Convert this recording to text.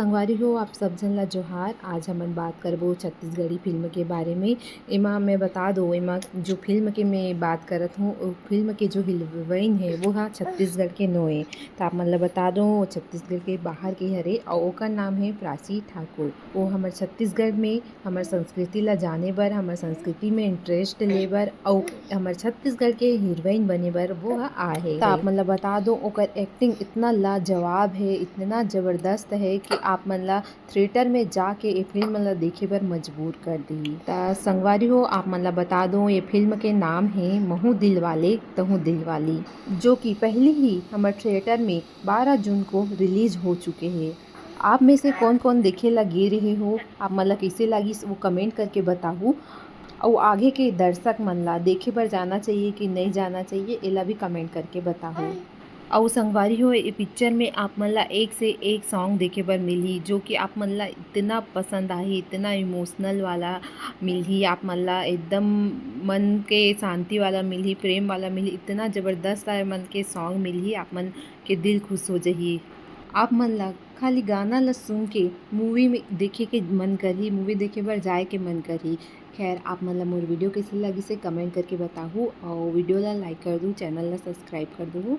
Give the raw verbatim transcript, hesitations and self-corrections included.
संगवारी हो, आप सब झन ला जोहार। आज हमन बात करबो छत्तीसगढ़ी फिल्म के बारे में। एमा मैं बता दो, एमा जो फिल्म के मैं बात करत हूँ, वो फिल्म के जो हीरोइन है, वो हा छत्तीसगढ़ के नोए। तो आप मन ला बता दो, वो छत्तीसगढ़ के बाहर के हरे, और ओकर नाम है प्राची ठाकुर। वो हमर छत्तीसगढ़ में हमर संस्कृति ला जाने बर, हमर संस्कृति में इंटरेस्ट ले बर, अउ हमर छत्तीसगढ़ के हीरोइन बने बर वो ह आए हे। त आप मन ला बता दो, ओकर एक्टिंग इतना लाजवाब है, इतना जबरदस्त है कि आप मन ला थिएटर में जाके ये फिल्म ला देखे बर मजबूर कर दी। त संगवारी हो, आप मन ला बता दो, ये फिल्म के नाम है महू दिलवाले तहू दिलवाली, जो कि पहले ही हमर थिएटर में बारह जून को रिलीज हो चुके हैं। आप में से कौन कौन देखे ला गे रहे हो, आप मन ला कैसे लागिस, वो कमेंट करके बताहू। अउ आगे के दर्शक मन ला देखे बर जाना चाहिए कि नहीं जाना चाहिए, एला भी कमेंट करके बताहू। अउ संगवारी हो, ये पिक्चर में आप मन ला एक से एक सॉन्ग देखे बर मिलही, जो कि आप मन ला इतना पसंद आही, इतना इमोशनल वाला मिलही, आप मन ला एकदम मन के शांति वाला मिलही, प्रेम वाला मिलही, इतना जबरदस्त आए मन के सॉन्ग मिलही, आप मन के दिल खुश हो जही। आप मन ला खाली गाना ला सुन के मूवी में देखे के मन करही, मूवी देखे बर जाए के मन करही। खैर, आप मन ला मोर वीडियो कैसे लगिस हे, कमेंट करके बताहू, और वीडियो ला लाइक कर दू, चैनल ला सब्सक्राइब कर दू।